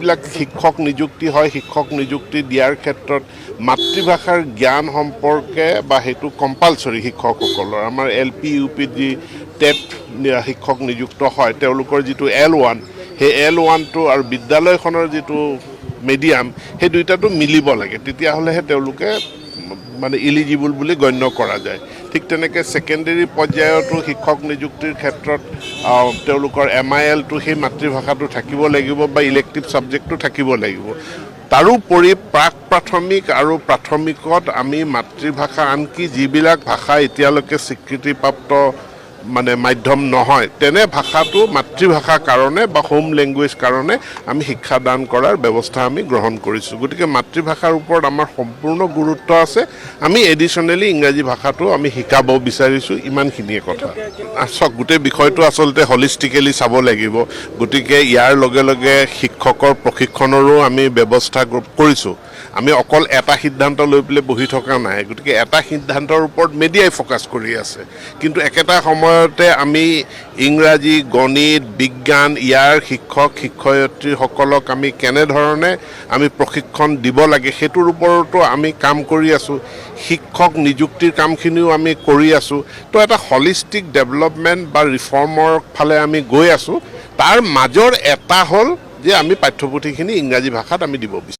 যিবিলাক শিক্ষক নিযুক্তি হয়, শিক্ষক নিযুক্তি দিয়াৰ ক্ষেত্ৰত মাতৃভাষাৰ জ্ঞান সম্পৰ্কে বা সেইটো কম্পালচৰি শিক্ষকসকলৰ। আমাৰ এল পি, ইউ পিত যি টেট শিক্ষক নিযুক্ত হয়, তেওঁলোকৰ যিটো এল 1, সেই এল 1টো আৰু বিদ্যালয়খনৰ যিটো মিডিয়াম, সেই দুইটাটো মিলিব লাগে। তেতিয়াহ'লেহে তেওঁলোকে মানে ইলিজিবল বুলি গণ্য কৰা যায়। ঠিক তেনেকৈ ছেকেণ্ডেৰী পৰ্যায়তো শিক্ষক নিযুক্তিৰ ক্ষেত্ৰত তেওঁলোকৰ এম আই এলটো সেই মাতৃভাষাটো থাকিব লাগিব বা ইলেক্টিভ ছাবজেক্টটো থাকিব লাগিব। তাৰোপৰি প্ৰাক প্ৰাথমিক আৰু প্ৰাথমিকত আমি মাতৃভাষা, আনকি যিবিলাক ভাষা এতিয়ালৈকে স্বীকৃতিপ্ৰাপ্ত মানে মাধ্যম নহয়, তেনে ভাষাটো মাতৃভাষাৰ কাৰণে বা হোম লেংগুৱেজ কাৰণে আমি শিক্ষাদান কৰাৰ ব্যৱস্থা আমি গ্ৰহণ কৰিছোঁ। গতিকে মাতৃভাষাৰ ওপৰত আমাৰ সম্পূৰ্ণ গুৰুত্ব আছে। আমি এডিশ্যনেলি ইংৰাজী ভাষাটো আমি শিকাব বিচাৰিছোঁ, ইমানখিনিয়ে কথা। চাওক, গোটেই বিষয়টো আচলতে হলিষ্টিকেলি চাব লাগিব। গতিকে ইয়াৰ লগে লগে শিক্ষকৰ প্ৰশিক্ষণৰো আমি ব্যৱস্থা কৰিছোঁ। আমি অকল এটা সিদ্ধান্ত লৈ পেলাই বহি থকা নাই। গতিকে এটা সিদ্ধান্তৰ ওপৰত মিডিয়াই ফ'কাছ কৰি আছে, কিন্তু একেটা সময়তে আমি ইংৰাজী, গণিত, বিজ্ঞান ইয়াৰ শিক্ষক শিক্ষয়িত্ৰীসকলক আমি কেনেধৰণে আমি প্ৰশিক্ষণ দিব লাগে, সেইটোৰ ওপৰতো আমি কাম কৰি আছোঁ। শিক্ষক নিযুক্তিৰ কামখিনিও আমি কৰি আছোঁ। তো এটা হলিষ্টিক ডেভেলপমেণ্ট বা ৰিফৰ্মৰ ফালে আমি গৈ আছোঁ। তাৰ মাজৰ এটা হ'ল যে আমি পাঠ্যপুথিখিনি ইংৰাজী ভাষাত আমি দিব বিচাৰোঁ।